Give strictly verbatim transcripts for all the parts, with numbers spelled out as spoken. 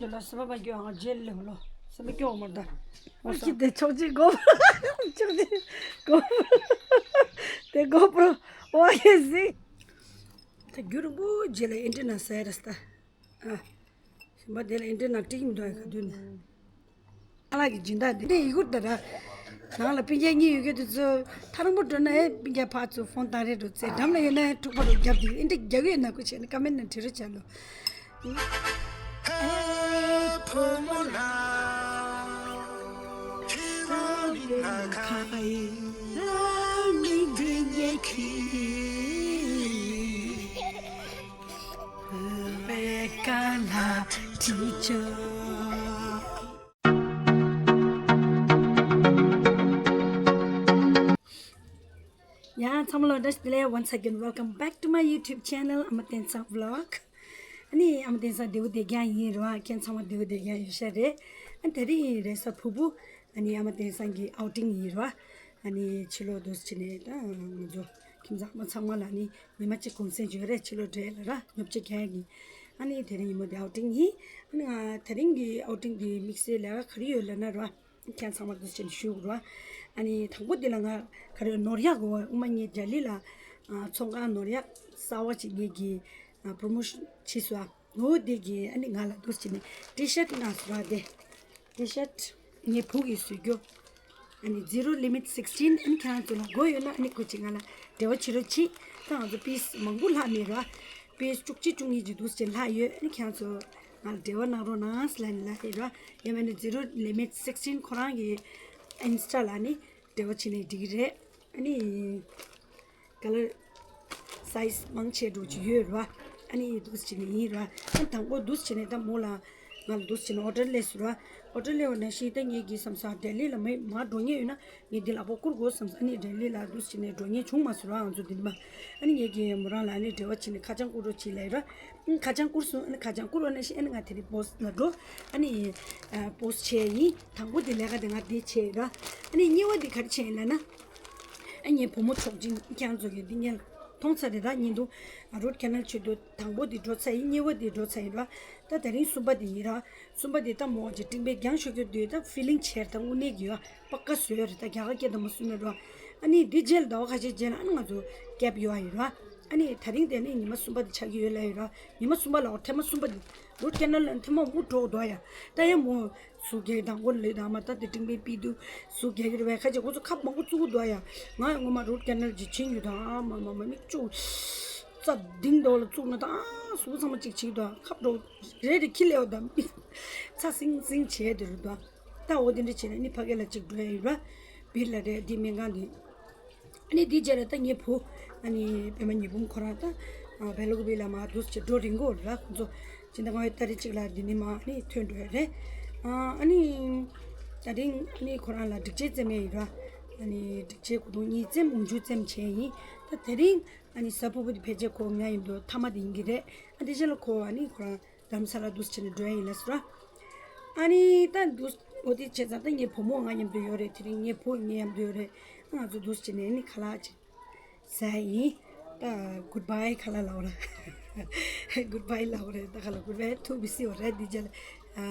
ལ་སེམས་པ་སྐྱོ་ཨང་རྗེས་ལེ་ལོ། སེམས་པ་སྐྱོ་མར་ད། ཨོ་ཁྱི་དེ་ཆོག་ཅིག་གོ། ཆོག་ཅིག་གོ། དེ་གོ་པྲོ། ཨོ་ཡེ་ཟི། ད་རྒྱུ་རིང་པོ་རྗེས་ལ་ཨེ་འདྲི་ན་ཟེར་ར་སྟ། ཨ། སེམས་པ་དེ་ལ་ཨེ་འདྲི་ན་ཏིག་མི་འདུག་ཨ་ག་དུས་ནས། ཨ་ལགས་ཀྱི་སྦྱིན་བདག་འདི་འདྲས་ཡི་གུར་ད་ར། ནང་ལ་སྤུན་ཀྱག་གཉིས་ཡོད་གི་དུས་ཚོད་ཐ་རང་པོ་འགྲོ་ན་ཨེ་སྤུན་ཀྱག་ཕར་ཚུར་ཕོན་བཏང་རེད་འགྲོ་ཚེ་འགྲམ་ལ་ཡོད་ན་ཨེ་འཁྲུག་པ་རུ་རྒྱབ་དེ་ཨེ་འདྲས་རྒྱག་གི་ཡོད་ན་ཁུ་བྱས་ནས་ཀ་མེན་ནང་བྲིས་རོགས་བྱ་ལོ། ཡང་ཚང་མ་ལ་བཀྲ་ཤིས་བདེ་ལེགས། Once again, welcome back to my YouTube channel, ཨ་མ་བསྟན་བཟང་vlog. ཨ་ནི་ཨ་མ་བསྟན་བཟང་བདེ་པོ་བདེ་རྐྱང་ཡིན་རེད་བ། ཁྱེད་ཚང་མ་བདེ་པོ་བདེ་རྐྱང་ཡོད་ཤག་རེད། ཨ་ནི་དེ་རིང་རེས་གཟའ་ཕུར་བུ། ཨ་ནི་ཨ་མ་བསྟན་བཟང་གི་outing་ཡིན་རེད་བ། ཨ་ནི་ཕྱི་ལོགས་འདུག་སེ་བྱས་ནས་ད་ང་ཚོ་ཁྱིམ་ཚང་མ་ཚང་མ་ལ་ནི་ཉི་མ་གཅིག་གུང་སེང་ཡོད་རེད། ཕྱི་ལོགས་འགྲོ་ཡ་ལ་ར་ཉོ་ཆ་རྒྱག་ཡ་གི། ཨ་ནི་དེ་རིང་ཉིན་མོ་དེ་outing ཡིན། ཨ་ནི་ང་དེ་རིང་གི་outing གི་དམིགས་བསལ་ལས་ཀ་ག་རེ་ཡོད་ལབ་ན་ར། ཁྱེད་ཚང་མ་འདུག་སེ་བྱས་ནས་ཞུ་དགོས་རེད་བ། ཨ་ནི་དང་པོ་དེ་ལ་ང་ག་རེ་ནོར་གཡག་གོ་དབུ་མ་ངའི་རྒྱ་ལི་ལ་ཨ་ཚོང་ཁང་ནོར་གཡག་གསར་པ་ཅིག་ངེད་ཀྱིས་ཨ་promotion བྱས་སོང་ཨ། འོ་དེ་གི་ཨ་ནི་ང་ལ་འདུག་སེ་བྱས་ནས་T-shirt གནང་སོང་ར། དེ་T-shirt ངའི་བུ་གིས་བཟོས་རྒྱུ། ཨ་ནི་Zero Limit Sixteen། ཨ་ནི་ཁྱེད་རང་ཚོ་ལ་དགོས་ཡོད་ན་ཨ་ནི་ཁོ་ཅིག་ང་ལ་འབྲེལ་བ་བྱེད་རོགས་གྱིས། ད་ང་ཚོ་piece མང་པོ་ལྷག་མེད་ར། piece བཅུ་གཅིག་བཅུ་གཉིས་ཀྱི་འདུག་སེ་བྱས་ལྷག་ཡོད། ཨ་ནི་ཁྱེད་རང་ཚོ་ང་ལ་འབྲེལ་བ་གནང་རོགས་གནང་ཟེར་ལབ་ནས་ལབ་ཡོད་ར། ཡང་མིན་ན་Zero Limit Sixteen ཁོ་རང་གི་Insta ལ་ནི་འབྲེལ་བ་བྱེད་ནས་འགྲིག་གི་རེད། ཨ་ནི་color size མང་ཆེ་འགྲོ་གི་ཡོད་ར། ཨ་ནི་འདུག་སེ་བྱས་ནས་ཡིན་ར། ཨ་དང་པོ་འདུག་སེ་བྱས་ནས་ད་མོ་ལ་ང་ལ་འདུག་སེ་བྱས་ནས་order སླེབས་སོང་ར། order སླེབས་པ་ནང་བཞིན་ད་ངེད་ཀྱིས་བསམ་སོང་ལྡི་ལི་ལ་མ་མར་འགྲོ་མཁན་ཡོད་ན་ངས་འདི་ལག་པ་བསྐུར་དགོས་བསམ་སོང་། ཨ་ནི་ལྡི་ལི་ལ་འདུག་སེ་བྱས་ནས་འགྲོ་མཁན་བྱུང་མ་སོང་ར་ང་ཚོ་འདི་ནས་མ། ཨ་ནི་ངེད་ཀྱིས་མོ་རང་ལ་ཨ་ནི་འབྲེལ་བ་བྱས་ནས་ཁ་བྱང་བསྐུར་རོགས་བྱེད་ལབ་ཡོད་ར། ཨ་ནི་ཁ་བྱང་བསྐུར་སོང་། ཨ་ནི་ཁ་བྱང་བསྐུར་བ་ནང་བཞིན་ཨ་ནི་ང་དེ་རིང་post ལ་འགྲོ། ཨ་ནི་post བྱས་ཡིན། དང་པོ་འདི་ལས་ཀ་དེ་ང་འདི་བྱས་ཡོད་ར། ཨ་ནི་གཉིས་པ་འདི་ག་རེ་བྱས་ཡིན་ལབ་ན། ཨ་ངའི་བུ་མོ་གྲོགས་ཅན་ཁྱེད་རང་ཚོ་གིས་འདི་ངས་མཐོང་ཚར་རེད་ད། ཉིན་དུ་root canal བྱེད་དུས་དང་པོ་འདི་འགྲོ་ཚར་ཡིན། གཉིས་པ་འདི་འགྲོ་ཚར་ཡིན་ར། ད་དེ་རིང་གསུམ་པ་འདི་ཡིན་ར། གསུམ་པ་འདི་ད་མོ་ཅིག་སྤྲིང་པའི་རྒྱང་ཤོར་རྒྱུ་འདུག་ད་feeling ཆེར་ད་དངོས་གནས་ཀྱི་ཡོད་པ་ཀ་བཟོས་རེད། ད་རྒྱ་གར་སྐད་དང་མ་གསུམ་མེད་ར། ཨ་ནི་འདི་རྗེས་ལ་ཟླ་བ་ཁ་ཤས་རྗེས་ལ་ཨ་ནི་ང་ཚོ་gap ཡོད་ཨ་ཡིན་ར། ཨ་ནི་དེ་རིང་དེ་ནི་ཉི་མ་གསུམ་པ་འདི་ཆགས་ཀྱི་ཡོད་ལབ་ཡོད་ར། ཉི་མ་གསུམ་པ་ལ་འོ་ཐེངས་མ་གསུམ་པ་འདི་root canal ལ་ཐེངས་མ་དབུགས་འགྲོ་འདུག་ཡ། ད་ཡ་མོ་ཟུག་རྒྱག་གི་དང་པོ་ལས་དང་མ་ད་དེ་སྤྲིང་པའི་པི་དུ་ཟུག་རྒྱག་གི་རེད་བས་ཁ་ཅིག་ཁོ་ཚོ་ཁབ་མང་པོ་བཙུགས་འདུག་ཡ། ང་ཡང་ངོ་མ་root canal ཅིག་བྱེད་ཡོད་དང་ཨ་མ་མ་མ་མིག་ཆུ་རྩ་གདིང་འདོག་ལ་བཙུགས་ན་ད་ཨ་ཟུག་ཚང་མ་ཅིག་བྱེད་དང་ཁབ་འགྲོ་རེ་རེ་ཁྱི་ལེའོ་དང་ཚ་སིང་སིང་བྱས་དེ་རུ་དང་། ད་འོ་དེ་འདྲ་བྱས་ན་ནི་ཕ་གི་ལ་ཅིག་འགྲོ་ཡ་ཡོད་ར། བིར་ལ་རེད་འདི་སྨན་ཁང་འདི། ཨ་ནི་འདི་རྗེས་ལ་ད་ངའི་བུ་ཨ་ནི་པད་མ་ཉི་འབུམ་ཁོ་རང་ད་བེ་ལུག་བི་ལ་མ་འདུག་ཅེས་འགྲོ་རིང་གོ་ར། ཁོ་ཚོ་སྤྱི་ཟླ་ལྔ་པའི་ཏ་རིག་གཅིག་ལ་འདི་ནི་མ་ཨ་ནི་ཐོན་འགྲོ་ཡ་རེད། ཨ་ནི་ད་རིང་ཨ་ནི་ཁོ་རང་ལ་སྒྲིག་ཆས་བཙལ་མེད་ཡིན་ར། ཨ་ནི་སྒྲིག་ཆས་གོས་ཐུང་གཉིས་བཙེམ་འོང་ཆུ་བཙེམ་བྱས་ཡིན། ད་དེ་རིང་ཨ་ནི་གཟའ་ཕུར་བུ་དེ་ཕལ་ཆེར་ཁོ་ང་ཡིན་འདུག་མཐའ་མ་དེ་ཡིན་གྱི་རེད། ཨ་དེ་རྗེས་ལ་ཁོ་ཨ་ནི་ཁོ་རང་རྡ་རམ་ས་ལ་འདུག་སེ་བྱས་ནས་འགྲོ་ཡ་ཡིན་ལབ་སོང་ར། ཨ་ནི་ད་འདུག་འོ་དེ་བྱས་ཙང་ད་ངའི་བུ་མོ་ང་མཉམ་དུ་ཡོད་རེད། དེ་རིང་ངའི་བུ་ངའི་མཉམ་དུ་ཡོད་རེད། ང་ཚོ་འདུག་སེ་བྱས་ནས་ཨ་ནི་ཁ་ལག་ཅིག་ཟ་ཡ་ཡིན། ད་goodbye ཁ་ལག་ལབ་ར། goodbye ལབ་རེད། ད་ཁ་ལག་goodbye to be see རེད། དེ་རྗེས་ལ་ཨ་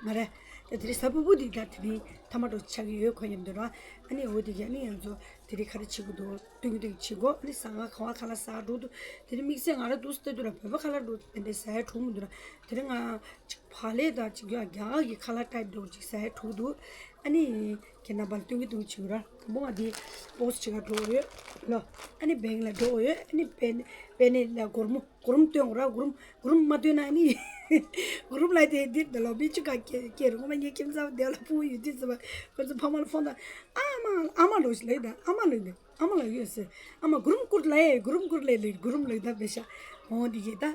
མ་རེད། ད་དེ་རིང་གཟའ་ཕུར་བུ་འདི་ད་དེ་རིང་མཐའ་མ་འགྲོ་ཆགས་ཀྱི་ཡོད་ཁོ་མཉམ་དུ་ར། ཨ་ནི་འོ་དེ་ག་ཨ་ནི་ང་ཚོ་དེ་རིང་ག་རེ་བྱེད་དགོས་འདུག་སྟོན་གྱི་འདུག་བྱེད་དགོས། ཨ་ནི་ཟ་ང་ག་བ་ཁ་ལག་ཟ་འགྲོ་འདུག་དེ་རིང་དམིགས་བསལ་ང་རང་འདུག་སྟེ་འདུག་ར། བོད་པ་ཁ་ལག་འགྲོ་དེ་འདྲ་ཟ་ཡ་གྲོགས་མི་འདུག་ར། དེ་རིང་ང་ཅིག་བག་ལེབ་དང་ཅིག་ཡ་རྒྱ་གར་གྱི་ཁ་ལག་ཏའིབ་འདྲ་བོ་ཅིག་ཟ་ཡ་གྲོགས་འདུག་ཨ་ནི་ཁྱེད་རྣམ་པ་ལ་སྟོན་གྱི་འདུག་བྱེད་དགོས་ར། དང་པོ་ང་དེ་པོ་སི་ཊི་བྱེད་ག་འགྲོ་ཡོད་ལོ། ཨ་ནི་བེང་ལ་འགྲོ་ཡོད། ཨ་ནི་པེ་པེ་ནེ་ལ་སྒོར་མོ་སྒོར་མོ་སྟོན་དགོས་ར། སྒོར་མོ་སྒོར་མོ་མ་སྟོན་ན་ཨ་ནི་སྒོར་མོ་ལ་དེ་འདིར་འདི་ལོ་མི་བཅུ་ག་སྐྱེ་སྐྱེ་རུང་མ་ངའི་ཁྱིམ་ཚང་དེ་ལ་ཕུ་ཡོད་དུས་ཙམ་པ་ཁོ་ཚོ་ཕ་མ་ལ་ཕོན་དང་། ཨ་མ་ཨ་མ་ལོ་ཞིག་ལས་ད་ཨ་མ་ལོ་ནི། ཨ་མ་ལ་ཡོད་ཟེར། ཨ་མ་གུ་རུམ་བསྐུར་ལ་ཡ་གུ་རུམ་བསྐུར་ལ་ལེ་གུ་རུམ་ལ་ཡོད་ད་པེ་ཤ་འོང་འདི་གི་ད།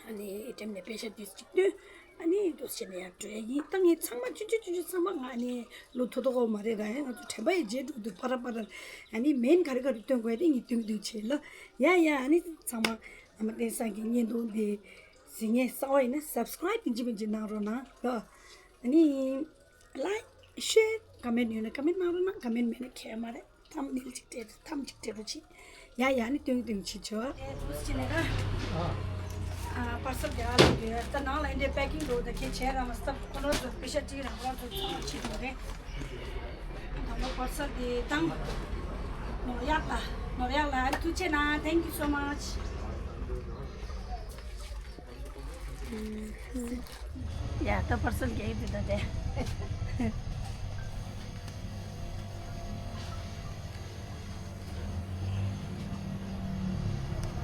ཨ་ནི་ཨེ་ཊི་ཨེམ་ནས་པེ་ཤ་དུས་གཅིག་བཏོན། ཨ་ནི་འདུག་བྱས་ནས་ཡར་འགྲོ་ཡ་ཡིན། ད་ངས་ཚང་མ་ཆུང་ཆུང་ཆུང་ཆུང་ཚང་མ་ང་ནི་ལོ་ཐོ་ཐོ་གོ་མ་རེད་ར། ཡ་ང་ཚོ་དྲན་པ་ཡི་རྗེས་འགྲོ་འདུག་པ་ར་པ་ར། ཨ་ནི་མེན་ག་རེ་ག་རེ་བཏོན་དགོས་ཡ་དེ་ངས་བཏོན་གི་འདུག་བྱས་ལ། ཡ་ཡ་ཨ་ནི་ཚང་མ་ཨ་མ་བསྟན་བཟང་གི་བརྙན་ཐུང་འདི་གཟིགས་མཁན་གསར་པ་ཡིན་ན་སབ་སི་ཀ་རའིབ་ཡིན་གཅིག་མིན་གཅིག་གནང་རོགས་གནང་ལ། ཨ་ནི། Like, share, comment ཡོད་ན་ཀ་མེན་གནང་རོགས་གནང་། ཀ་མེན་མེད་ན་ཁྱད་མ་རེད། ཐམ་ནེལ་ཅིག་སྤྲད་ཐམ་ཅིག་སྤྲད་རོགས་བྱེད། ཡ་ཡ་ནི་སྟོན་སྟོན་བྱེད་ཆོག་ཨེ་འདུག་སེ་བྱས་ནས་ད། ཨ་ པར་སེལ་རྒྱག་ལ་ཡོད། ད་ནང་ལ་འདི་པེ་ཀིང་འགྲོ་ད་ཁྱེད་བྱས་ར་མ་སྟབས་ཁོ་ནོར་ཚོ་པེ་ཤ་ཏི་ར་ཁོ་རང་ཚོ་ཚང་མ་ཕྱིན་འགྲོ་རེད། ད་ནོ་པར་སེལ་འདི་བཏང་། ནོར་གཡག་ལ་ནོར་གཡག་ལ་ཐུགས་རྗེ་གནང་། Thank you so much. ཡ་ད་པར་སེལ་རྒྱག་གི་འདུག་ད་དེ།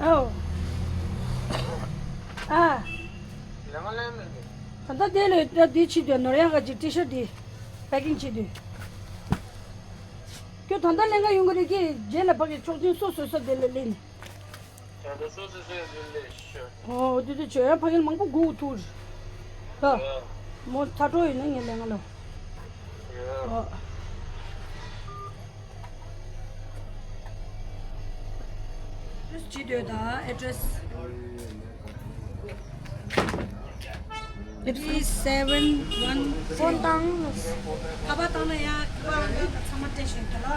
ཨོ། ཨ། ད་ལྟ་དེ་ལས་ད་དེ་ཕྱིན་དུས་ནོར་གཡག་ག་ཅིག་ཏི་ཤར་དེ་པེ་ཀིང་བྱེད་དུས། ཁྱོད་ད་ལྟ་ལེན་ག་ཡོང་གི་རེད་ཀྱི་རྗེས་ལ་ཕ་གི་ཆོག་མཆན་སོ་སོ་སོ་དེ་ལས་ལེན། ད་ལྟ་སོ་སོ་སོ་དེ་ལས་ཤོད། ཨོ་དེ་དུས་བྱོས་ཡ་ཕ་གི་མང་པོ་སྒུག་ཐུག་རེད། ད་ཡ། མོ་ཚ་དྲོ་ཡོད་ན་ངས་ལེན་ག་ལོ། ཡ། ཨོ། ཅི་འདོད་ད་ཨེ་ཌི་རེ་སི། three seven one four བཏང་། ཁ་པར་བཏང་ན་ཡང་ཁ་པར་ཨང་ཀི་ཚང་མ་སྤྲད་ཤོག་ད་ལོ།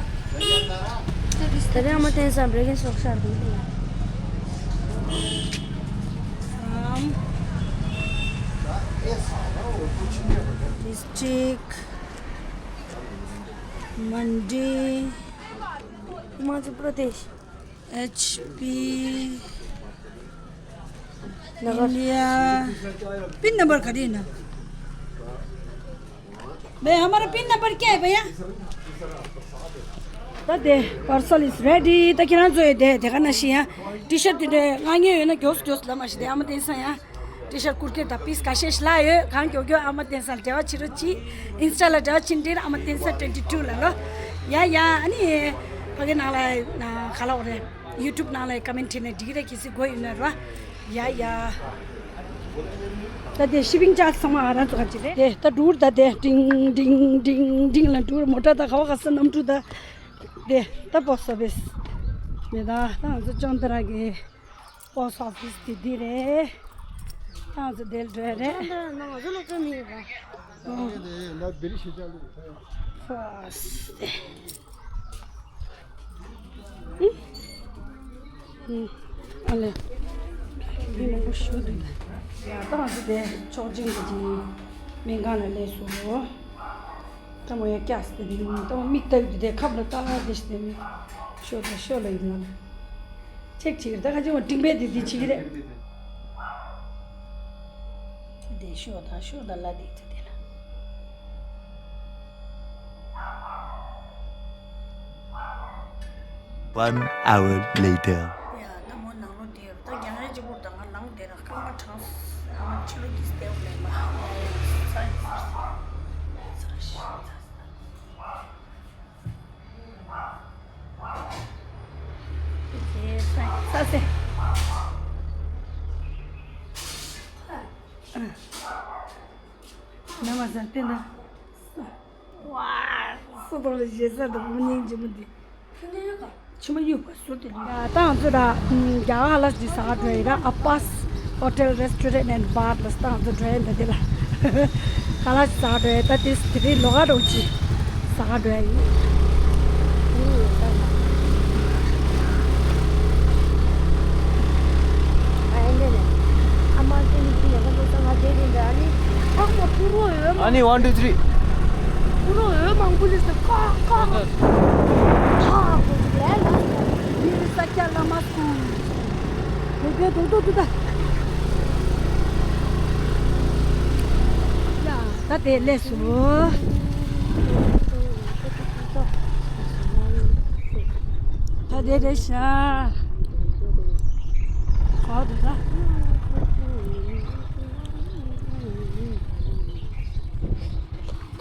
ད་རེས་ཨ་མ་བསྟན་སར་བྲེ་གིན་སོག་ཤར་འདུག་ལ། ཨམ། District Mandi, Himachal Pradesh. H P Nagar. India. Pin number ག་རེ་ཡིན་ན། भाई, हमारा pin number क्या है भैया? ད་དེ་པར་སེལ་is ready. ད་ཁྱེད་རང་ཚོ་ཡི་དེ་དེ་ག་ན་ཤི་ཡ། ཏི་ཤར་དེ་འདྲ་མངགས་ཉེན་ཡོད་ན་མགྱོགས་སུ་མགྱོགས་སུ་ལབ་མ་ཤི། དེ་ཨ་མ་བསྟན་སར་ཡ། ཏི་ཤར་ཀུར་ཏེ་དང་པིས་ཁ་ཤས་ཤིག་ལ་ཡོད། གང་མགྱོགས་མགྱོགས་ཨ་མ་བསྟན་སར་འབྲེལ་བ་བྱེད་རོགས་གྱིས། ཨིན་སི་ཊ་ལ་འབྲེལ་བ་བྱེད་འདིར་ཨ་མ་བསྟན་སར་twenty two ལ་ལོ། ཡ་ཡ། ཨ་ནི་ཕ་གི་ནང་ལ་ག་ལ་འོ་རེད། ཡུ་ཊུབ་ནང་ལ་ཀོ་མེན་ཊི་བྲིས་ནས་འགྲིག་རེད། གལ་སྲིད་དགོས་ཡོད་ན་ར། ཡ་ཡ། ད་དེ་ཤི་པིང་ཅཱར་ཇི་ཚང་མ་ང་རང་ཚོ་ག་ཅི་རེད། དེ་ད་འགྲུར་ད་དེ་ཏིང་ཏིང་ཏིང་ཏིང་ལ་འགྲུར་མོ་ཊ་ད་ག་བ་ག་ས་གནམ་གྲུ་ད། དེ་ད་པོ་སི་ཨོ་ཕི་སི་མེད་ད། ད་ང་ཚོ་ཅོན་ཏ་ར་གི་པོ་སི་ཨོ་ཕི་སི་དེ་འདི་རེད། ད་ང་ཚོ་དེར་འགྲོ་ཡ་རེད། ཅོན་ཏ་ར་ན་ང་ཚོ་ལ་སྤྲོད་མི་ཡོད་པ། ཨ་ལེ། མི་མང་པོ་ཞུ་འདུག་ཡ་ད་ང་ཚོ་དེ་ཆོག་མཆན་གྱི་སྨན་ཁང་ལ་སླེབས་སོང་། ད་མོ་ཡ་སྐྱག་སི་དེ་མི་ད་མོ་མིག་ལྟ་གི་དེ་ཁབ་ལ་ལྟ་ལ་དེ་ཞིག་དེ་མི་ཤོ་ད་ཤོ་ལ་ཡིན་ན་ལ་ཅེག་བྱེད་ཀྱི་རེད། ད་ཁ་ཅིག་མོ་འབྲིང་པས་དེ་དེ་བྱེད་ཀྱི་རེད། དེ་ཤོ་ད་ཤོ་ད་ལ་དེ་དེ་དེ་ལ། One hour later. ཡ་ད་མོ་ནང་ལོགས་དེ་ད་རྒྱང་རིང་གཅིག་པོ་ད་ང་ལངས་དེ་ར་རྐང་པ་གྲངས་ཨ་མ་ཕྱི་ལོགས་ཀྱི་སྟེགས་ལས་མ་ཚ་ཡི་ཚ་ཤི་ཚ་ས། ས་སེ། ན་མ་ཟ་སྟེ་ན། ཝ། སུ་དང་ལ་ཞེ་ས་དང་མི་སྙིང་རྗེ་མོ་འདི། ཕྱི་མ་གཡུག་པ་ཟུར་དེ་ལ། ད་ང་ཚོ་ད་རྒྱ་གར་ལ་ཅིག་ཟ་ག་འགྲོ་ཡི་ད། ཨ་པཱས་ཧོ་ཊེལ་རེ་སི་ཊོ་རེན་ཊི་ཨེན་ཌི་བཱར་ལ་ད་ང་ཚོ་འགྲོ་ཡི་ད། དེ་ལ་ག་ལ་ཅིག་ཟ་ག་འགྲོ་ཡི་ད། དེ་དེ་རིང་ལོ་ག་རོགས་ཅིག་ཟ་ག་འགྲོ་ཡི། ཨ་ནི་one, two, three. ད་དེ་ལས་སུ། ད་དེ་རེད་ཤག་ཧོ་དེ་ད།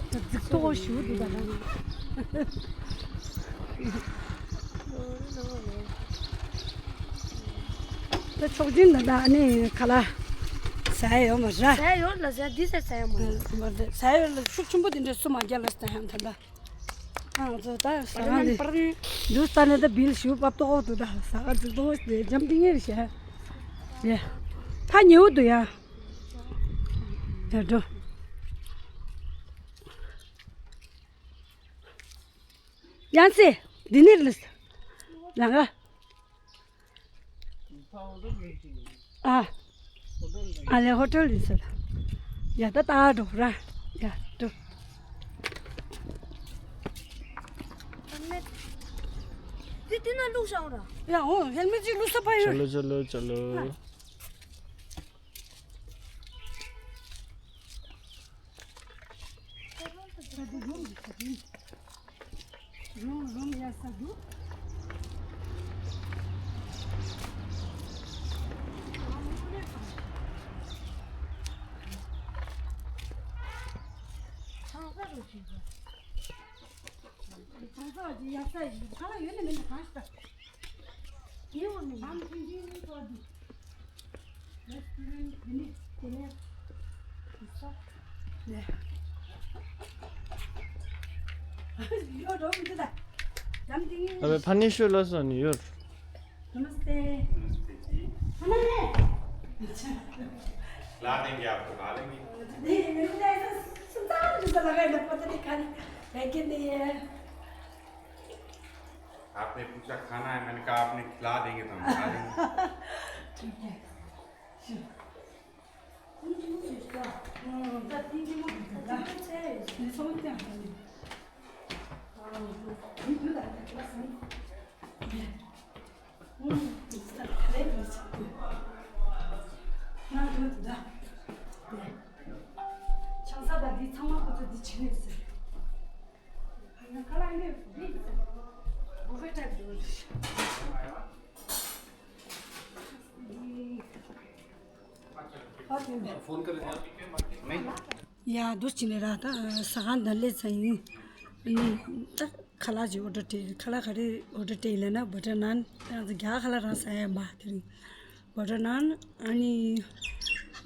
ད་རྫིག་ཏོག་ཞུ་འདུག་ད། ད་ཆོག་མཆན་ད་ད་ཨ་ནི་ག་ལ་ཟ་ཡ་ཡོད་མ་རེད། ཟ་ཡ་ཡོད་ལ་ཟ་ཡ་འདི་ཟ་ཟ་ཡ་མ་རེད། ཟ་ཡ་ཡོད་ལ་ཤུགས་ཆེན་པོ་དེ་འདྲ་སུ་མ་རྒྱག་ལ་ཟ་ཡ་ད་ད། ང་ཚོ་ད་ཟ་ཁང་འདི་འདུག་ལྟ་ནས་ད་བིལ་ཞུ་བབ་ཏོག་འདུག་ད་ཟ་ཁང་འཛུགས་ཏོག་ལས་འཇམ་ཏིང་ངེ་རེད་ཤག་ཡ། ཕ་ཉེ་བོ་འདུག་ཡ། ཡ་འགྲོ། ཡང་སེ། འདི་ནས་ལུས། ལང་ག་ཨ། ཨ་ལེ་ཧོ་ཊེལ་ཡིན་ཟེར། ཡ་ད་ད་འགྲོ་ར། ཡ་འགྲོ། དེ་དེ་ན་བླུགས་བཞག་ར། ཡ་འོ་ཧེལ་མེ་ཅིག་བླུགས་ས་ཕ་ཡོད། ཅ་ལོ་ཅ་ལོ་ཅ་ལོ། རུམ་རུམ་ཡ་ས་འདུག་ཚང་ས་རུ་ཞིག་ཚང་ས་ཡ་ས་ཡིན་ཁ་ལ་ཡོད་ནི་མིན་ན་གང་ཞིག་ད། ཡིན་འོ་ནི་ཡང་ཕན་ཚུན་ནི་གོ་འདུག་ཨ་བའི་ཕ་ནི་ཤོད་ལ་སོ་ནི་ཡོད། नमस्ते। नमस्ते जी। खिला देंगे आपको, खा लेंगे। नहीं, मेरे को तो ऐसा सुनता है, मुझे लगा है, पता नहीं खाने है कि नहीं है। आपने पूछा खाना है, मैंने कहा आपने खिला देंगे तो हम खा लेंगे। ठीक है। ཆང་ས་དང་འདི་ཚང་མ་ཁོ་ཚོ་འདི་བྱེད་ནས་ཟེར། ཁ་ལག་འདི་འདི་བུ་ཕེ་ཊའིབ་འདུག་ཡ་འདུག་ཅི་ནས་ར་ད་ཟ་ཁང་ད་སླེབས་ཚར་ཡིན། ཨ་ནི་ད་ཁ་ལག་ཅིག་ཨོ་ཌར་སྤྲད། ཁ་ལག་ག་རེ་ཨོ་ཌར་སྤྲད་ཡིན་ལབ་ན་བ་ཊར་ནཱན། ང་ཚོ་རྒྱ་ཁ་ལག་རང་ཟ་ཡ་མ་དེ་རིང་བ་ཊར་ནཱན། ཨ་ནི་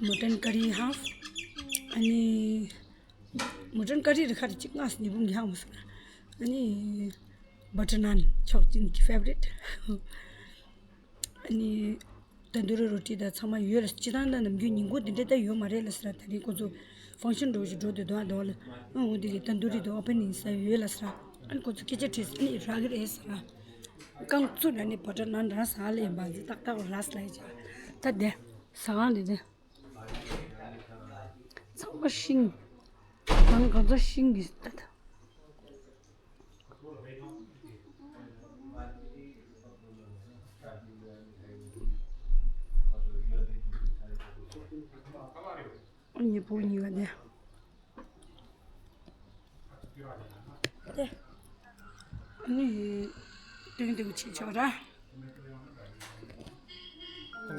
མ་ཊན་ཀ་རི་ཧཱཕ། ཨ་ནི་མ་ཊན་ཀ་རི་རེ་ཁ་རེ་གཅིག་སྔགས་སུ་ཉི་འབུམ་གྱི་ཧང་མ་སོང་། ཨ་ནི་བ་ཊར་ནཱན་ཆོག་ཅིན་གྱི་ཕེ་བ་རིཊ། ཨ་ནི་ཏན་དུ་རི་རོ་ཊི་དང་ཚང་མ་ཡོད་ལ། སྤྱི་བཏང་ན་ནམ་རྒྱུན་ཉིན་གུང་འདི་འདྲ་ད་ཡོད་མ་རེད་ལ་ཟེར། ད་རིང་ཁོ་ཚོ་ཕང་ཤན་འགྲོ་ཞིག་འགྲོ་དུས་དོ་དོ་ལ། ཨ་འོ་འདི་གི་ཏན་དུ་རི་དེ་ཨོ་པན་ཡིན་ས་ཡོད་ལ་ཟེར། ཨ་ནི་ཁོ་ཚོ་སྐད་ཆ་དྲིས། ཨ་ནི་རག་གི་རེད་ཟེར། རྐང་བཙུགས་ན་ནི་བ་ཊར་ནཱན་རང་ཟ་ལེ་ཡིན་པ་འདི་ཏག་ཏག་རག་ལ་ཡིན། ད་དེ་ཟ་ཁང་འདི་དེ་ཚང་མ་ཤིང་། ནང་གང་ཚ་ཤིང་གི་ད་ད། ཉི་པོ་གཉིས་ཀ་དེ། དེ། ཨ་ནི་ཏིང་ཏིང་ཆེ་ཆོག་ར། ཨ་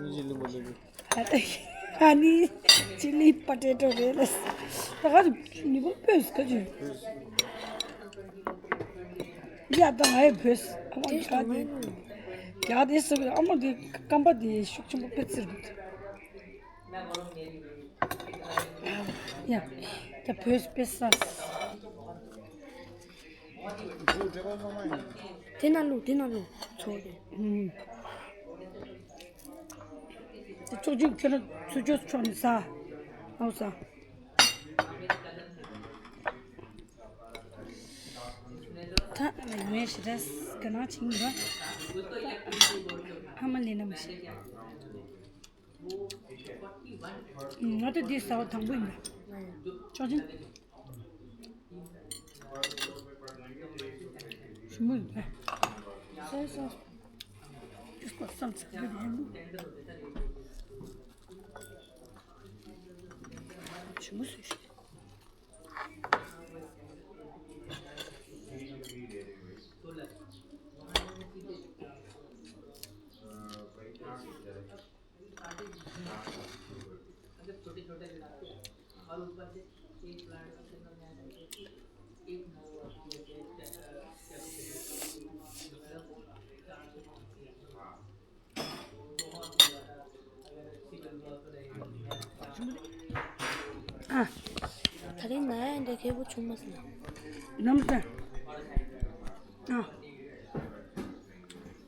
ནི་ཅི་ལི་མོ་ལི་མོ། ཨ་ནི་ཅི་ལི་པོ་ཏེ་ཏོ་རེད་ལ། ད་ག་ནི་གོ་བོས་ག་ཅི། ཡ་ད་ང་ཡི་བོས། ཨ་མ་ག་དེ། ག་དེ་སུ་གི་ཨ་མ་དེ་སྐམ་པ་དེ་ཤུགས་ཆེན་པོ་དཔེ་བཙིར། ཡ་ད་བོས་དཔེ་ས། དེ་ན་ལུ་དེ་ན་ལུ་ཚོ་དེ། ཨུམ། དེ་ཚོགས་ཆུང་ཁྱོད་རང་ཚུར་ཕྱོགས་ཕྱོགས་ནས་ཟ། ཨའོ་ཟ། ད་ངས་ཞེ་དྲག་ག་ནང་ཕྱིན་ར། ཧ་མ་ལེ་ན་མ་ཤེས། ང་ད་འདི་ཟ་བ་དང་པོ་ཡིན་པ། ཆོག་ཅིང་། ཞིམ་པོ་ཡིན་པ། ཟ་ཟ། ཞིམ་པོ་ཟ། ཨ། ད་རིང་ང་ཡང་འདི་ཁེ་པོ་བྱུང་མ་སོང་། ནམ་ཟ། ཨ།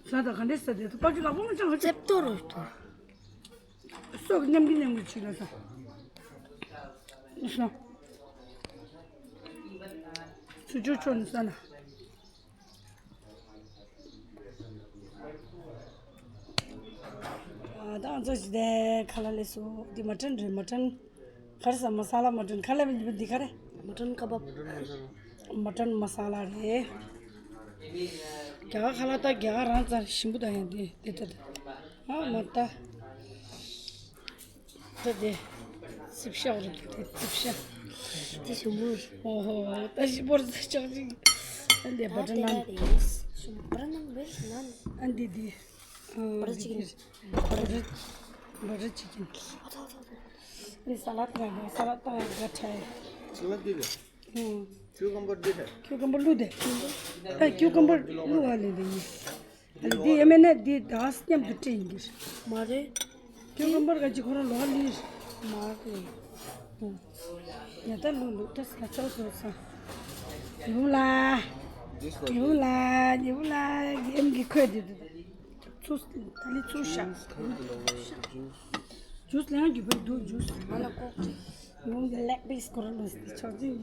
ཟ་ད་ག་འདྲས་ཟ་དེ་ད་པ་ཅི་ལ་པོ་མ་ཅང་ལྕེབ་ཏོ་རུ་ཏོ། སོགས་མཉམ་གྱི་མཉམ་གྱི་ཆུ་ལ་ས། སོ། སུ་ཅུ་ཆོ་ནི་ས་ན། ད་ང་ཚོ་ཞི་བདེ་ཁ་ལག་ལས་སུ་འདི་མ་ཊན་རེད། མ་ཊན་ག་རེ་ཟ། མ་ས་ལ་མ་ཊན་ག་ལ་མི་འདི་ག་རེ། མ་ཊན་ཀ་བབ། མ་ཊན་མ་ས་ལ་རེད། རྒྱ་གར་ཁ་ལག་ད་རྒྱ་གར་རང་ཙང་ཞིམ་པོ་ད་ཡང་འདི་འདི་ད་ད་ཨ་མ་ད་ད་དེ་རྩིབ་ཤ་རེད། དེ་རྩིབ་ཤ་དེ་ཞིམ་པོ་རེད། ཨོ་ཧོ་ད་ཞིམ་པོ་རེད། ཆག་ཅིག་ཨ་འདི་བ་ཊར་ནན། བ་ཊར་ནན་བེ་ནན། ཨ་འདི་འདི་བ་ཊར་ཅི་ཀན། བ་ཊར་བ་ཊར་ཅི་ཀན། ཨ་ཐོ་ཐོ་ཐོ། ཨ་ནི་ས་ལ་ད་ས་ལ་ད་ག་ཁྲ། ས་ལ་དེ་རེད། ཨུམ། ཁྱུ་ཀམ་བར་དེ་རེད། ཁྱུ་ཀམ་བར་ལུ་དེ། ཨ་ཁྱུ་ཀམ་བར་ལུ་བ་ལེ་དེ་ཡིན། ཨ་ནི་དེ་ཡ་མེད་ན་དེ་དག་མཉམ་དུ་སྤྲད་ཡིན་གྱི་རེད། མ་རེད། ཁྱུ་ཀམ་བར་ག་ཅི་ཁོ་རང་ལོ་ལི་རེད། མ་རེད། ཨུམ། ཡ་ད་ལུ་ལུ་ད་ས་ཆོག་སོང་ས། ཉི་བུ་ལ། ཉི་བུ་ལ་ཉི་བུ་ལ་ཡེམ་གི་ཁོས་དེ་དེ། ཚུ་ད་ལི་ཚུ་ཤ། ཇུས་ལེན་རྒྱུ་བོད་འདུག་ཇུས་ང་ལ་ལྐོག་ཅིག་ངོམ་གི་ལེག་པིས་སྐོར་ལ་ཆོག་ཅིག་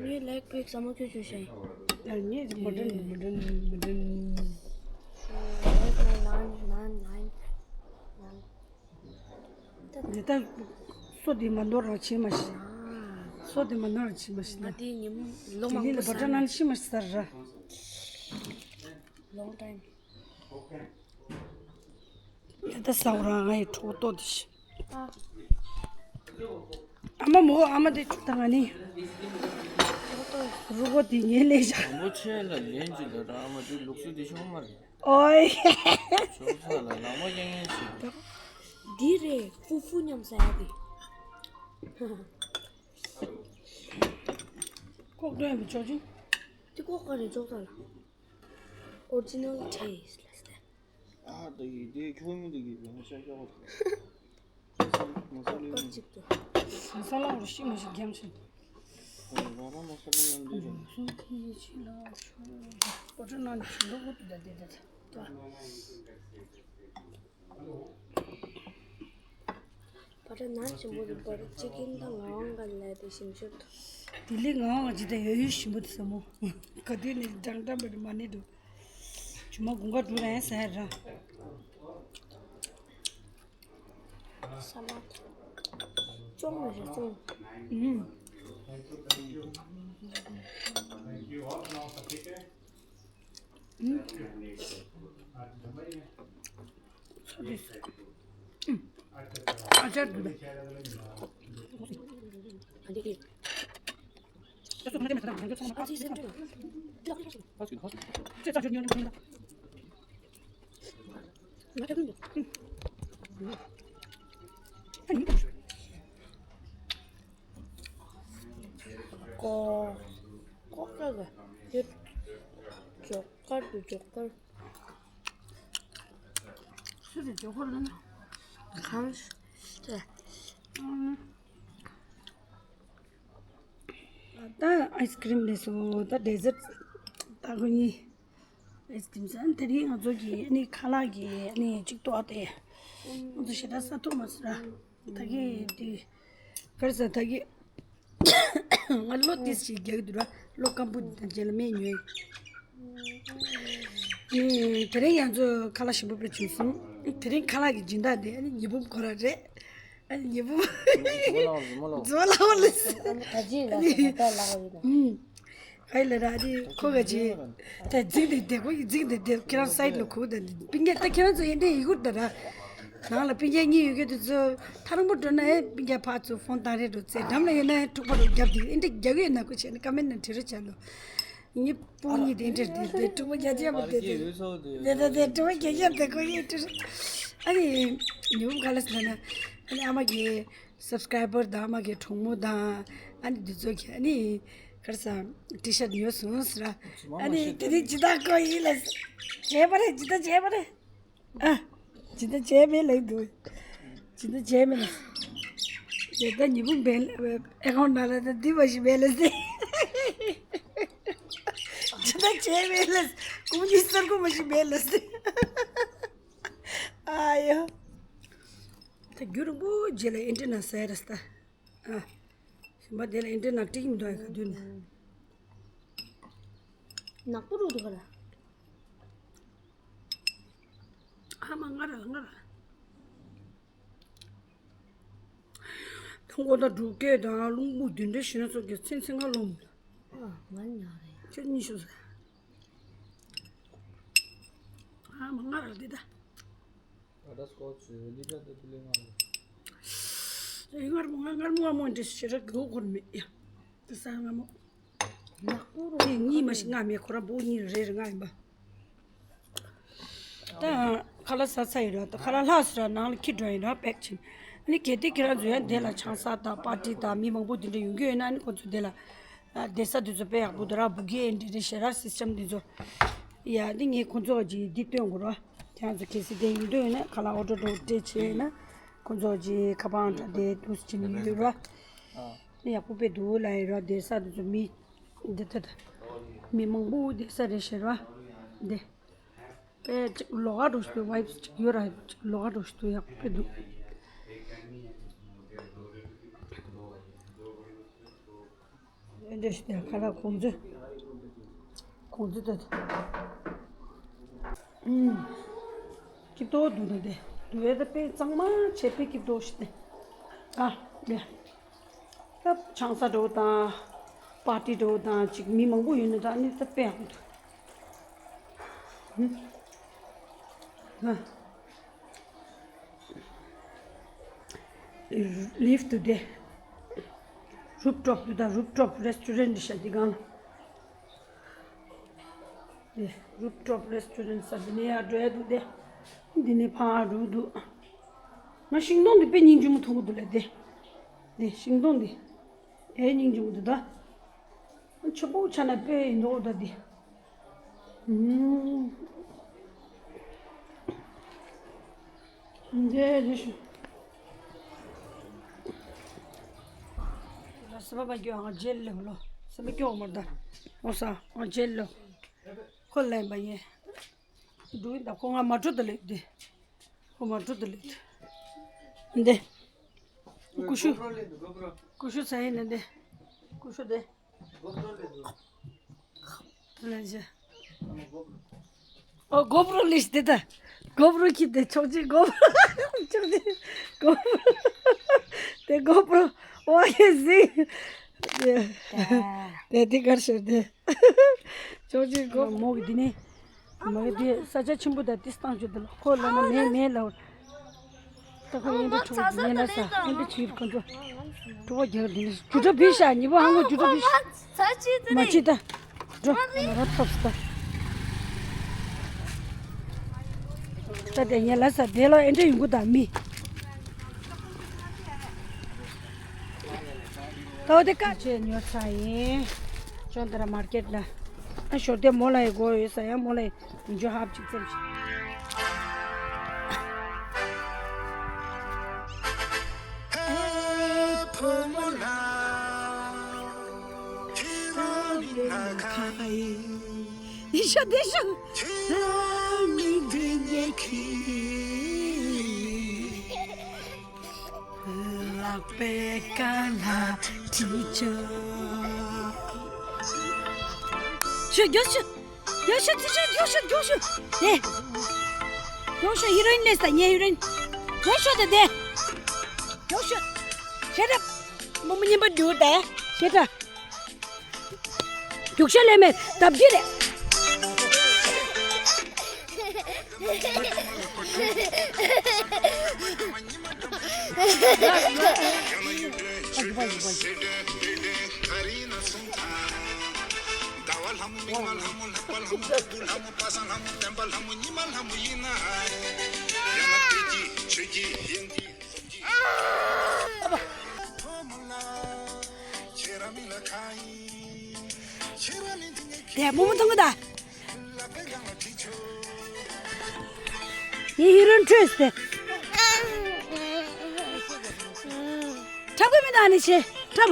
ངའི་ལེག་པིས་ས་མ་ཁྱོད་ཆོས་ཤེས། ཡང་ངས་མོ་ཌན་མོ་ཌན་མོ་ཌན། ནན་ནན་ནན་ནན། འདི་ལྟར་སོ་འདི་མ་འདོར་རང་བྱེད་མ་ཤེས། སོ་འདི་མ་འདོར་རང་བྱེད་མ་ཤེས་ན། ང་དེ་ཉིན་ལོ་དེ་མང་ནི་པོ་ལ་བ་ཊར་ཟ་ནན་ཤི་མ་ཤེས་ཟེར་ར། Long time. དེ་ལྟར་ཟ་བ་རང་ང་ཡི་གྲོགས་ཏོ་དེ་ཤི། ཨ་མ་མོ་ཨ་མ་དེ་ད་ང་ནི། རུ་གོ་དེ་ངའི་ལས་བྱ། མོ་ཆེ་ལ་ལན་ཅི་ལ་ར་ཨ་མ་དེ་ལུགས་སྲོལ་དེ་ཤོང་མ་རེད། ཨོའི། ཞོགས་ཚ་ལ་ལག་མ་རྒྱང་རྒྱང་ཞིག་འདི་རེད། ཧྥུ་ཧྥུ་མཉམ་ཟ་ཡ་དེ། ཁོག་འདོན་མི་ཆོག་ཅིང་། དེ་ཁོག་ག་རེ་ཆོག་ད་ལ། Original taste ལ་ཟེར། ཨ་ད་གི་དེ་ཁྱོད་མི་འདུག་གི་བེང་ཤ་ཤ་བ། མ་ས་ལི་ཀ་ཅིག་ཏུ། མ་ས་ལ་འོ་ཤི་མ་ཤི་རྒྱམ་ཤི། ར་ར་མ་ས་ལི་ཡང་འདི་རེད། སུ་ཁི་ཆི་ལ་ཆུ། པོ་ཏྲ་ནང་ཆུ་ལོག་གོ་ཏུ་ད་དེ་ད་ད། པོ་ཏྲ་ནང་ཆེན་པོ་རེད་པར་ཅི་ཀིན་དང་ངག་དབང་ག་ལ་དེ་ཞིམ་ཤོས་དུ། དེ་ལས་ངག་དབང་ཇི་ལྟར་ཡོད་ཡོད་ཞིམ་པོ་དུ་ས་མོ། ག་དུས་ནས་འགྲང་འགྲམ་པ་རེད་མ་ནི་འདུག་ཇུ་མ་དགུན་ཁ་འགྲོ་ར་ཡང་ཟ་ཡ་ར། ས་ལ་ཅོང་མ་རེད་ཅོང་། ཨུམ། ཨུམ། ཚོ་དེ་ཨུམ། ཨ་ཅར་དུ་ལ། ཀོ་ཀོ་ཀ་ག་དེ་ཇོ་ཀར་དུ་ཇོ་ཀར། སུ་རེད་ཇོ་ཀར་ལ་ན། གང་དེ། ད་ཨའི་སི་ཀི་རིམ་ལས་སུ་ད་ཌེ་ཟར་ད་ཁོ་གཉིས། ཨེ་དེང་སང་དེ་རིང་ང་ཚོ་གི་ཨ་ནི་ཁ་ལག་གི་ཨ་ནི་གཅིག་ཏོག་དེ། ང་ཚོ་ཞེ་དྲག་ས་ཐོག་མ་སུ་ར། ད་གི་དེ། གར་ས་ད་གི། ང་ལོ་ཏིས་ཞིག་རྒྱག་གི་འདུག་ར། ལོ་སྐམ་པོ་འདི་དང་རྗེས་ལ་མེད་ཉོས། ཨ་ནི་དེ་རིང་ང་ཚོ་ཁ་ལག་ཞིམ་པོ་དཔེ་བྱུང་སོང་། དེ་རིང་ཁ་ལག་གི་སྦྱིན་བདག་དེ་ཨ་ནི་ཉི་བུམ་ཁོ་ར་རེད། ཨ་ནི་ཉི་བུམ། རྫུན་མ་ལབ་རྫུན་མ་ལབ། རྫུན་མ་ལབ་ལེ། ཨ་ནི་ག་ཅི་ལ་ད་ལག་ཡོད་ན། ཨུམ། ག་ཡི་ལ་ར་ཨ་ནི་ཁོ་ག་ཅི། ད་འཛིང་དེ་བསྡད་ཁོ་ཡི་འཛིང་དེ་བསྡད་ཁྱེད་རང་སའིད་ལ་ཁུག་ད་ནི་པིན་རྒྱ་ད་ཁྱེད་རང་ཚོ་ཡིན་དེ་ཡི་གུར་ད་ར། ནང་ལ་པིན་རྒྱ་གཉིས་ཡོད་གི་དུ་ཚོ་ཐ་རང་པོ་འགྲོ་ན་ཨེ་པིན་རྒྱ་ཕར་ཚུར་ཕོན་བཏང་རེད་འགྲོ་ཚེ་འགྲམ་ལ་ཡོད་ན་ཨེ་འཁྲུག་པ་རུ་རྒྱབ་དེ་ཨེ་འདྲ་རྒྱག་གི་ཡོད་ན་ཁོ་བྱས་ན་ཀ་མེན་ན་བྲིས་རོགས་བྱ་ལོ། ངའི་སྤུན་གཉིས་དེ་འདྲ་དེ་དེ་དཀྲུག་པ་རྒྱག་རྒྱག་པ་དེ་དེ་དེ་དེ་དེ་དཀྲུག་པ་རྒྱག་རྒྱག་དེ་ཁོ་ཡིན་དེ། ཨ་ནི་ཉི་བུམ་ག་ལ་ཟེར་ན་ཨ་ནི་ཨ་མ་གི་སབ་སི་ཀ་རའི་བར་དང་ཨ་མ་གི་གྲོགས་མོ་དང་ཨ་ནི་འདི་ཚོ་གི་ཨ་ནི་ག་རེ་ཟ་ཊི་ཤར་ཉོས་སོང་ཟེར། ཨ་ནི་དེ་རིང་ཇི་ལྟར་ཁོ་ཡིན་ལ་བྱས་པ་རེད་ཇི་ལྟར་བྱས་པ་རེད། ཨ། ཇི་ལྟར་བྱས་མེད་ལབ་འདུག་ཇི་ལྟར་བྱས་མེད་ལ། ཡ་ད་ཉི་བུམ་བེ་ཨེ་ཁོང་ན་ལ་ད་འདི་བ་ཞིག་མེད་ལ་ཟེར། ཇི་ལྟར་བྱས་མེད་ལ་ཀུ་མུ་ནི་སར་ཀུ་མ་ཞིག་མེད་ལ་ཟེར། ཨ་ཡོ། ད་རྒྱུན་རིང་པོ་རྗེས་ལ་ཨེ་འདྲ་ན་ཟེར་ར་ས། ཨ། ཞིམ་པ་དེ་ལ་ཨེ་འདྲ་ནག་ཏིག་མི་འདུག་ཨ་ག་དུས་ནས། ནག་པོ་རུ་འདུག་ག་ལ། ཨ་མ་ང་ར་ང་ར། ཕུང་པོ་དང་འབྲུག་སྐད་དང་རླུང་བུ་བདུན་འདྲ་ཞུ་ན་ཚོ་གི་ཚིན་ཚིན་ང་ལོམ། ཨ་ང་ཉག་རེད། ཁྱོད་གཉིས་ཤོག་ཟེར། ཨ་མ་ང་ར་འདི་ད། ཨ་ད་སྐོར་ཚོས་ལི་ཀ་ཏི་པི་ལི་ང་ལོ། ཨེ་ངར་མོ་ང་ངར་མོ་ང་མོ་འདྲ་ཞེ་ར་གི་ལོ་གོར་མེད་ཡ། དེ་ས་ང་མོ། ནག་པོ་རོ། དེ་གཉིས་མ་ཞིག་ང་མེད་ཁོ་ར་བོ་གཉིས་རེ་རེ་ང་ཡིན་པ། ད་ཁ་ལག་ཟ་ཚར་ཡིན་ར། ད་ཁ་ལག་ལྷག་སོང་ར་ནང་ལ་ཁྱི་འགྲོ་ཡིན་ར་པེག་ཕྱིན། ཨ་ནི་གལ་ཏེ་ཁྱེད་རང་ཚོ་ཡང་འདི་ལ་ཆང་ས་དང་པར་ཊི་དང་མི་མང་པོ་འདི་འདྲ་ཡོང་གི་ཡོད་ན། ཨ་ནི་ཁོ་ཚོ་འདི་ལ་བསྡད་ས་འདི་ཚོ་དཔེ་ཡག་པོ་འདུག་ར། བུ་གེ་འདི་འདྲ་ཞེ་ར་སིས་ཊམ་འདི་ཚོ། ཡ་འདི་ངས་ཁོ་ཚོ་གཅིག་འདི་སྟོན་དགོས་ར། ཁྱེད་རང་ཚོ་གལ་སྲིད་དེ་ཡོང་འདོད་ཡོད་ན་ཁ་ལག་ཨོ་ཌར་འགྲོ་སྤྲད་བྱས་ན། ཁོ་ཚོ་གཅིག་ཁ་པར་འདྲ་དེ་འདུག་སེ་བྱས་ནས་ཡོད་ར། ཨ་ནི་ཡག་པོ་དཔེ་འདུག་ལབ་ཡོད་ར། བསྡད་ས་འདི་ཚོ་མི་འདི་ད་ད་མི་མང་པོ་བསྡད་ས་རེད་ཤག་ར། འདི། དཔེ་ཅིག་ལོགས་ཀ་འགྲོ་ཞིག་འདུག་ཝའིབ་སི་ཅིག་ཡོད་ར། ཅིག་ལོགས་ཀ་འགྲོ་ཞིག་འདུག་ཡག་པོ་དཔེ་འདུག་འདི་འདྲ་ཞིག་དེ་ཁ་ལག་གོང་ཚོད། གོང་ཚོད་དེ། ཨུམ། སྐྱིད་པོ་འདུག་ན་དེ། འདུག་ཡ་ད་དཔེ་གཙང་མ་བྱས་དཔེ་སྐྱིད་པོ་ཞིག་དེ། ཨ་ལེ། ད་ཆང་ས་འགྲོ་དང་། པར་ཊི་འགྲོ་དང་། ཅིག་མི་མང་པོ་ཡོད་ན་ད་ནི་ད་དཔེ་ཡག་པོ་འདུག་ཨ། ལིཕ་ཊི་དེ། རུབ་ཊོབ་དུ་ད་རུབ་ཊོབ་རེ་སི་ཊོ་རེན་ཊི་ཤག་འདི་སྒང་ལ། དེ་རུབ་ཊོབ་རེ་སི་ཊོ་རེན་ཊི་ས་འདི་ནས་ཡར་འགྲོ་ཡ་འདུག་དེ། འདི་ནས་ཕར་འགྲོ་འདུག་ང་ཤིང་སྡོང་འདི་དཔེ་སྙིང་རྗེ་མོ་མཐོང་གི་འདུག་ལ་དེ། དེ་ཤིང་སྡོང་འདི། ཨེ་སྙིང་རྗེ་མོ་འདུག་ད། ཆེན་པོ་ཆགས་ན་དཔེ་ཡིན་མདོག་ད་འདི། ཨུམ། འདི་རེད་ཤག་སེམས་པ་མ་སྐྱོ་ང་རྗེས་ལེབ་ལོ། སེམས་པ་སྐྱོ་མ་ད། འོ་ས་ང་རྗེས་ལོ། ཁོ་ལེན་པ་ཡིན། འགྲོ་ཡིན་ད་ཁོ་ང་མ་འགྲོ་ད་ལེབ་དེ། ཁོ་མ་འགྲོ་ད་ལེབ་དེ། འདི། ཀུ་ཤུ། ཀུ་ཤུ་ཚ་ཡིན་ནི་འདི། ཀུ་ཤུ་འདི། ཨོ་གོ་པྲོ་ལིས་དེ་ད། གོ་པྲོ་ཁྱི་དེ་ཆོག་ཅིག་གོ་པྲོ། ཆོག་ཅིག་གོ་པྲོ། དེ་གོ་པྲོ། ཨོ་ཡེ་ཟི། དེ་དེ་གར་ཤར་དེ། ཆོག་ཅིག་གོ་མོ་གི་དེ་ནི། མ་གི་དེ་ས་ཆ་ཆེན་པོ་དང་དེ་སྟངས་ཆོད་དེ་ལ་ཁོ་ལ་ན་མེད་མེད་ལ། ད་ཁོ་ཡིན་དུ་ཁྲུག་ཡིན་ལ་ས་ཡིན་དུ་ཆིབ་ཁོ་ཚོ། གྲུ་བ་རྒྱག་དེ་ནི་རྒྱུ་གྲ་བི་ཤ་ཉི་བ་ཧང་གོ་རྒྱུ་གྲ་བི་ཤ། མ་ཅི་ད། འགྲོ་ང་ར་ཐོབ་སྟ། ད་དེ་ཉེ་ལ་ས་དེ་ལ་ཨེ་འདྲ་ཡོང་གི་ད་མི། ད་འོ་དེ་ཀ་ཆེ་ཉོ་ཚ་ཡིན། ཅོན་ཏ་ར་མར་ཀེཊ་ལ། ཨ་ཞོར་དེ་མོ་ལ་ཡི་སྒོ་ཡོད་ས་ཡ་མོ་ལ་ཡི་ཇོ་ཧབ་ཅིག་ཙམ་ཞིག་ཤ་དེ་ཤ། ལག་པའི་ཀ་ལ་ཁྲིད་ཆོག་ཤོད་མགྱོགས་ཤོད། མགྱོགས་ཤོད་ཁྲིད་ཆོག་མགྱོགས་ཤོད་མགྱོགས་ཤོད། དེ། མགྱོགས་ཤོད་ཧི་རོ་ཨིན་སླེབས་ས་ངའི་ཧི་རོ་ཨིན། མགྱོགས་ཤོད་དེ་དེ། མགྱོགས་ཤོད། ཤེད་རབ། མོ་མོ་ཉན་པ་འདུག་དེ། ཤེད་རབ། རྒྱུག་ཤ་ལས་མེད་ལྡབ་ཀྱི་རེད། དེ་མོ་མོ་ཐོང་གི་ད། ཡིན་ཧི་རོ་ཨིན་ཁྲོས་ཏེ། ཁྲབ་གི་མི་ད་ནི་ཆེ་ཁྲབ།